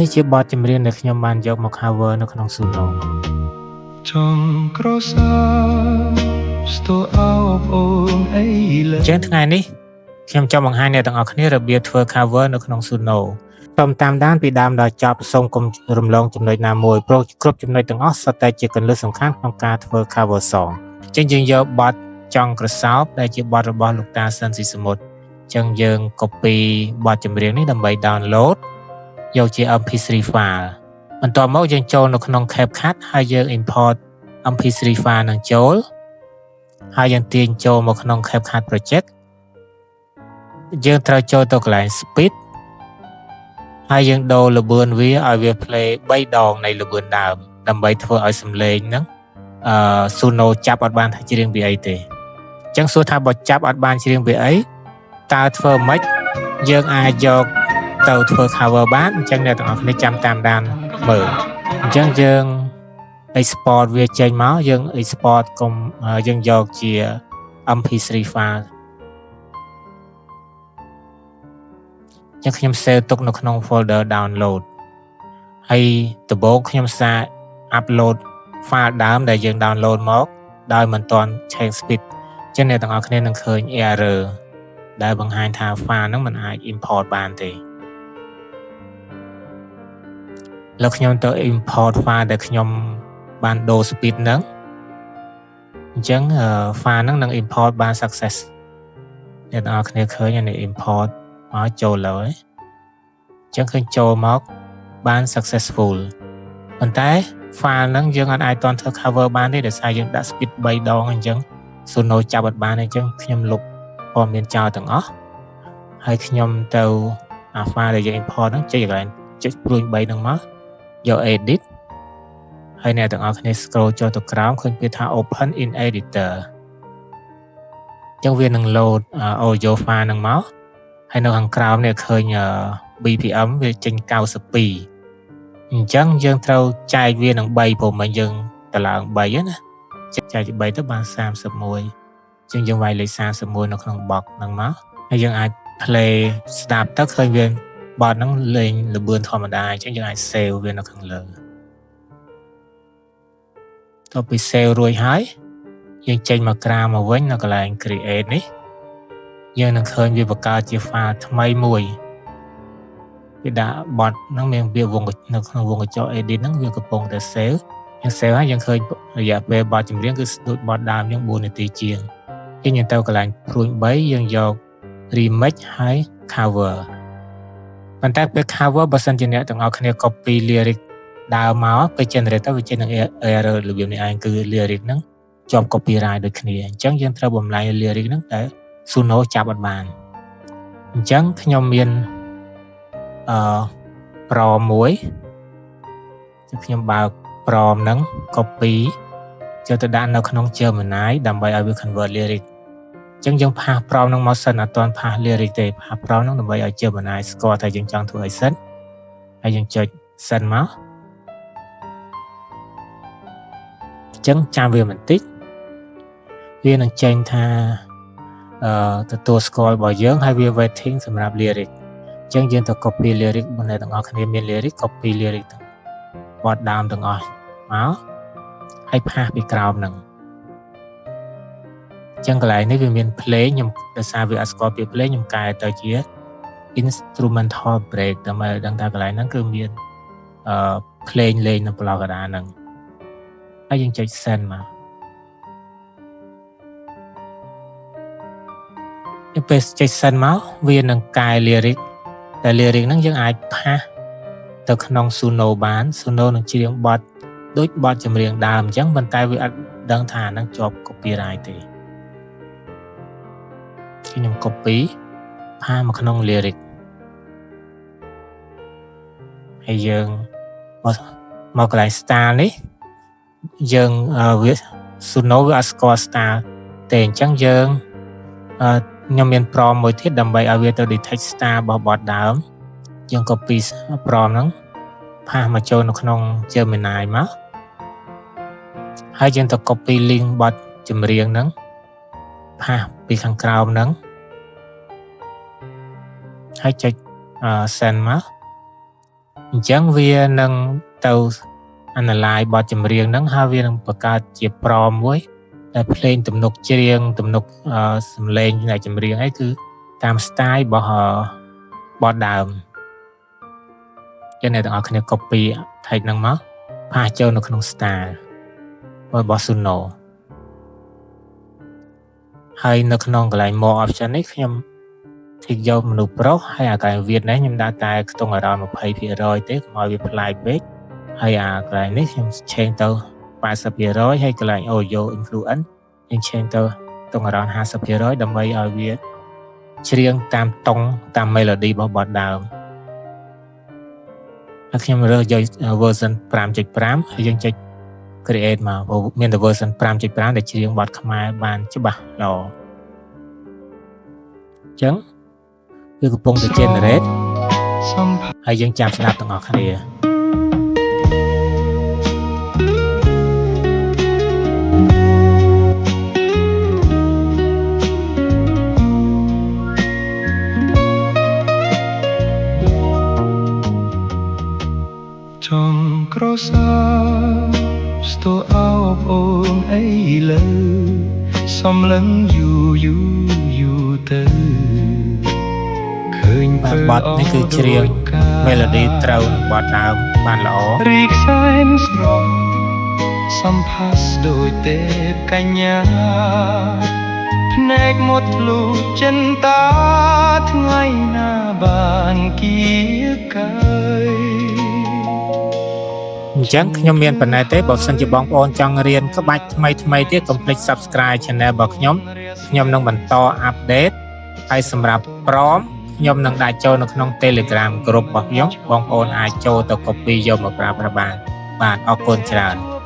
នេះជាបទចម្រៀងដែលខ្ញុំបានយកមក cover នៅក្នុង Suno។ ចង់ក្រសាស្ទអោបអូនអីលើ អញ្ចឹងថ្ងៃនេះខ្ញុំចង់បង្ហាញអ្នកទាំងអស់គ្នារបៀបធ្វើ cover នៅក្នុង Suno។ សូមតាមដានពីដើមដល់ចប់សូមកុំរំលងចំណុចណាមួយព្រោះគ្រប់ចំណុចទាំងអស់សុទ្ធតែជាគន្លឹះសំខាន់ក្នុងការធ្វើ cover song។ អញ្ចឹងយើងយកបទចង់ក្រសោបដែលជាបទរបស់លោកតាសិនស៊ីសមុទ្រអញ្ចឹងយើង copy បទចម្រៀងនេះដើម្បី download យកជា MP3 file។ បន្ទាប់មកយើងចូលនៅក្នុង CapCut ហើយយើង import MP3 file នឹងចូលហើយយើងទាញចូលមកក្នុង CapCut project។ យើងត្រូវចូលទៅកន្លែង speed ហើយយើងដូរល្បឿនវាឲ្យវា play 3ដងនៃល្បឿនដើមដើម្បីធ្វើឲ្យសំឡេងហ្នឹងអឺ Suno ចាប់អត់បានថាច្រៀងពីអីទេ។អញ្ចឹងសួរថាបើចាប់អត់បានច្រៀងពីអីតើធ្វើម៉េចយើងអាចយកទៅធ្វើ cover បាន?អញ្ចឹងអ្នកទាំងអស់គ្នាចាំតាមដានមើលអញ្ចឹងយើង export វាចេញមកយើង export កុំយើងយកជា MP3 file។ ចឹងខ្ញុំ save ទុកនៅក្នុង folder download ហើយដំបូងខ្ញុំសាក upload file ដើមដែលយើង download មកដោយមិនទាន់ change speed។ ចឹងអ្នកទាំងអស់គ្នានឹងឃើញ error ដែលបង្ហាញថា file ហ្នឹងមិនអាច import បានទេ។លើខ្ញុំទៅ import file ដែលខ្ញុំបានដូរ speed ហ្នឹងអញ្ចឹង file ហ្នឹងនឹង import បាន success។ អ្នកទាំងអស់គ្នាឃើញនេះ import មកចូលហើយអញ្ចឹងឃើញចូលមកបាន successful ប៉ុន្តែ file ហ្នឹងយើងអាចទាន់ធ្វើ cover បានទេដោយសារយើងដាក់ speed 3ដងអញ្ចឹង Suno ចាប់អត់បាន។អញ្ចឹងខ្ញុំលុបព័ត៌មានចោលទាំងអស់ហើយខ្ញុំទៅអា file ដែលយើង import ហ្នឹងចុចកន្លែងចុចព្រួញ3ហ្នឹងមកយក edit ហើយអ្នកទាំងអស់គ្នា scroll ចុះទៅក្រោមឃើញពាក្យថា open in editor។ អញ្ចឹងវានឹង load audio file ហ្នឹងមកហើយនៅខាងក្រោមនេះឃើញ BPM វាចេញ92អញ្ចឹងយើងត្រូវចែកវានឹង3ព្រោះមិញយើងតឡើង3ណាចែកជា3ទៅបាន31អញ្ចឹងយើងវាយលេខ31នៅក្នុង box ហ្នឹងមកហើយយើងអាច play ស្ដាប់ទៅឃើញវាបទហ្នឹងលេងល្បឿនធម្មតាអញ្ចឹងយើងអាច save វានៅខាងលើ។តទៅពី save រួចហើយយើងចេញមកក្រៅមកវិញនៅកន្លែង create នេះយើងនឹងឃើញវាបង្កើតជា file ថ្មីមួយវាដាក់បទហ្នឹងមានវាវងនៅក្នុងវងកញ្ចក់ edit ហ្នឹងវាកំពុងតែ save។ យើង save ហើយយើងឃើញរយៈពេលបទចម្រៀងគឺដូចបទដើមយើង4នាទីជាងយើងយើងទៅកន្លែងព្រួញ3យើងយក remix ហើយ cover។ ប៉ុន្តែពេល cover បើសិនជាអ្នកទាំងអស់គ្នា copy lyric ដើមមកពេល generate ទៅវាចេញនឹង error របៀបនេះឯងគឺ lyric ហ្នឹងជាប់ copyright ដូចគ្នាអញ្ចឹងយើងត្រូវបំលែង lyric ហ្នឹងតែ Suno ចាប់អត់បានអញ្ចឹងខ្ញុំមានអឺ prompt មួយខ្ញុំបើក prompt ហ្នឹង copy ចូលទៅដាក់នៅក្នុង Gemini ដើម្បីឲ្យវា convert lyric។ អញ្ចឹងយើង paste prompt ហ្នឹងមកសិនអត់ទាន់ paste lyric ទេ paste prompt ហ្នឹងដើម្បីឲ្យ Gemini ស្គាល់ថាយើងចង់ធ្វើអីសិនហើយយើងចុច send មកអញ្ចឹងចាំវាបន្តិចវានឹងចេញថាអឺទទួលស្គាល់របស់យើងហើយវា waiting សម្រាប់ lyric។ អញ្ចឹងយើងទៅ copy lyric បើអ្នកទាំងអស់គ្នាមាន lyric copy lyric ទាំងបទដើមទាំងអស់មកហើយ paste ពីក្រោមហ្នឹងអញ្ចឹងកន្លែងនេះវាមាន play ខ្ញុំដោយសារវាអត់ស្គាល់ពាក្យ play ខ្ញុំកែទៅជា instrumental break ដើម្បីឲ្យដឹងថាកន្លែងហ្នឹងគឺមានអឺ play លេងនៅប្លុកកដាហ្នឹងហើយយើងចុច send មកពេលចុច send មកវានឹងកែ lyric តែ lyric ហ្នឹងយើងអាច paste ទៅក្នុង Suno បាន។ Suno នឹងច្រៀងបទដូចបទចម្រៀងដើមអញ្ចឹងប៉ុន្តែវាអត់ដឹងថាហ្នឹងជាប់ copyright ទេ។ខ្ញុំ copy paste មកក្នុង lyric ហើយយើងមកកន្លែង style នេះយើងវា Suno វាអត់ស្គាល់ style ទេអញ្ចឹងយើងខ្ញុំមាន prompt មួយទៀតដើម្បីឲ្យវាទៅ detect style របស់បទដើមយើង copy prompt ហ្នឹង paste មកចូលនៅក្នុង Gemini មកហើយយើងទៅ copy link បទចម្រៀងហ្នឹង paste ពីខាងក្រោមហ្នឹងហើយចុច send មក។ អញ្ចឹងវានឹងទៅ analyze បទចម្រៀងហ្នឹងហើយវានឹងបង្កើតជា prompt មួយដែលភ្លេងទំនុកច្រៀងទំនុកសំឡេងនៃចម្រៀងអីគឺតាម style របស់បទដើមចឹងអ្នកទាំងអស់គ្នា copy text ហ្នឹងមក paste ចូលនៅក្នុង style របស់ Suno ហើយនៅក្នុងកន្លែង more option នេះខ្ញុំ tick យកមនុស្សប្រុសហើយអាកន្លែង width នេះខ្ញុំដាក់តែខ្ទង់ around 20%ទេកុំឲ្យវាប្លែកពេកហើយអាកន្លែងនេះខ្ញុំ change ទៅ80%ហើយកន្លែង audio influence យើង change ទៅខ្ទង់ around 50%ដើម្បីឲ្យវាច្រៀងតាម tone តាម melody របស់បទដើមហើយខ្ញុំរើសយក version 5.5ហើយយើងចុច create មកព្រោះមានតែ version 5.5ដែលច្រៀងបទខ្មែរបានច្បាស់ល្អអញ្ចឹងវាកំពុងតែ generate ហើយយើងចាំស្ដាប់ទាំងអស់គ្នា ចង់ក្រសាស្ទអោបអូនអីលើសំលឹងយូរយូរយូរទៅឃើញ បាទបទនេះគឺច្រៀង melody ត្រូវនឹងបទដើមបានល្អ រីកសែនស្រស់សំផាសដោយទេពកញ្ញាភ្នែកមកធ្លុចិន្តាថ្ងៃណាបានគៀកាយ អញ្ចឹងខ្ញុំមានប៉ុណ្ណេះទេបើសិនជាបងប្អូនចង់រៀនក្បាច់ថ្មីថ្មីទៀតកុំភ្លេច Subscribe Channel របស់ខ្ញុំខ្ញុំនឹងបន្ត update ហើយសម្រាប់ prompt ខ្ញុំនឹងដាក់ចូលនៅក្នុង Telegram Group របស់ខ្ញុំបងប្អូនអាចចូលទៅ copy យកមកប្រើប្រាស់បានបាទអរគុណច្រើន។